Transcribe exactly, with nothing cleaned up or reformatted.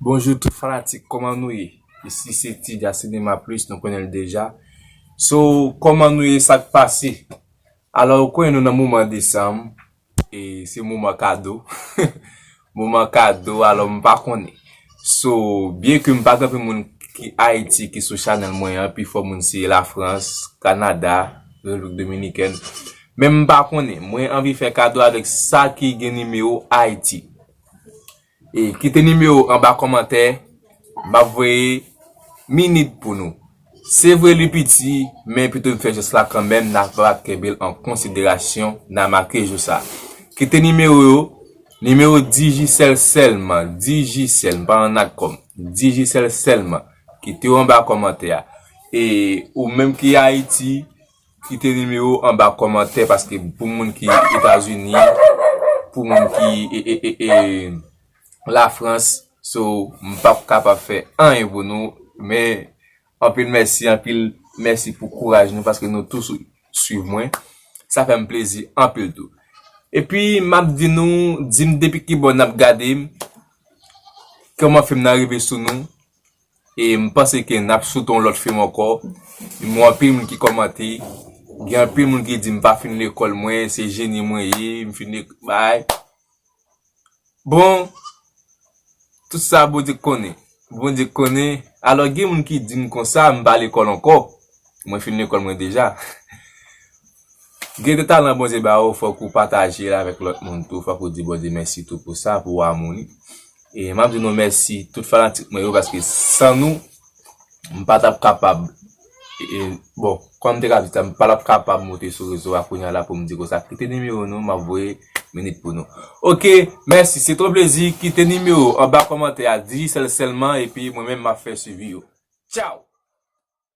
Bonjou tout fanatik, kòman nou ye? Isi se Tidja Cinema Plus, nou konnen l deja. So, kòman nou ye, sa k pase? Alò, ou konnen nou nan moman desanm, e se moman kado. Moman kado, alò m pa konnen. So, byen ke m pa gen anpil moun ki Ayiti ki sou chanèl mwen an, pifò moun se Lafrans, Kanada, Repiblik Dominikèn. Men m pa konnen, mwen anvi fè kado avèk sa ki gen nimewo Ayiti. E kite nimewo anba kòmantè, m ap voye minit pou nou. Se vre li piti, men pito m fè jès la kanmenm, n a va kenbe l an konsiderasyon, n a make jou sa. Kite nimewo yo, nimewo Digicel sèlman, Digicel, m pa nan nat kòm, Digicel sèlman. Kite yo anba kòmantè a. E ou menm ki Ayiti, kite nimewo anba kòmantè, paske pou moun ki Etazini, pou moun ki e, e, e, e, Lafrans, so m p ap kapab fè anyen pou nou, men anpil mèsi, anpil mèsi pou kouraj nou, paske nou tou sou- swiv mwen. Sa fè m plezi anpil tou. Epi, m ap di nou, di m depi ki bò n ap gade m, kòman fim nan rive sou nou, e m panse ke n ap shoot yon lòt fim ankò. M wè anpil moun ki kòmante, gen anpil moun ki di m pa fin lekòl mwen, se jeni mwen ye, m fin lek- bay. Bon, tout sa Bondye konnen. Bondye konnen. Alò, gen moun ki di m konsa, m pa lekòl ankò. Mwen fin lekòl mwen deja. Gen de talan Bondye ba ou, fòk ou pataje l avèk lòt moun tou, fòk ou di Bondye mèsi tou pou sa, pou amou li. E m ap di nou mèsi tout fanatik mwen yo, paske san nou, m pa t ap kapab, e, e, bon, kòm m te ka di sa, m pa t ap kapab monte sou rezo a kounye a la pou m di konsa, kite nimewo nou, m ap voye minit pou nou. Oke, mèsi, se twò plezi, kite nimewo anba kòmantè a, Digicel sèlman, epi mwen menm m ap fè swivi yo. Tchaw!